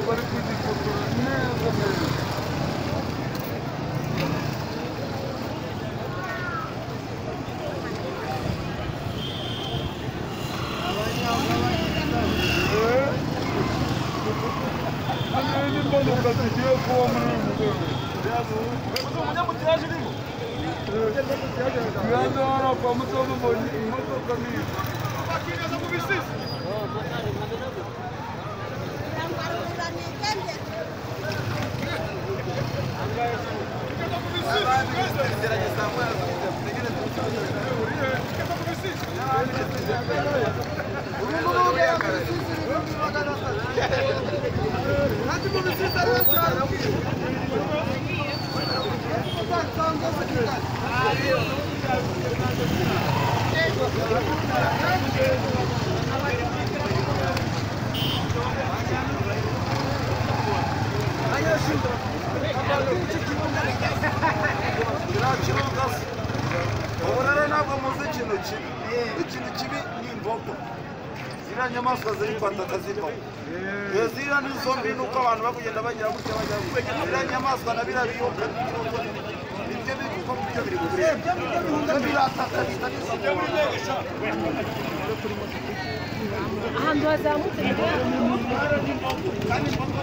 Bari kugifotora neza neza. N'impanuka zigiye kuba muri uyu mugoroba. Tuyanze hano kwa Mutobo mbonye imodoka nini. Ikintu kibi ni imbogo ziriya nyamaswa zirifata akazivamo ziriya ni zombi nuko abantu bakugenda bagira gutya bajya gutya ziriya nyamaswa na biriya biyoka n'ibiroko nibyo biri kuko byo biri kureba birataka bita n'izo ahantu hazamutse kandi imbogo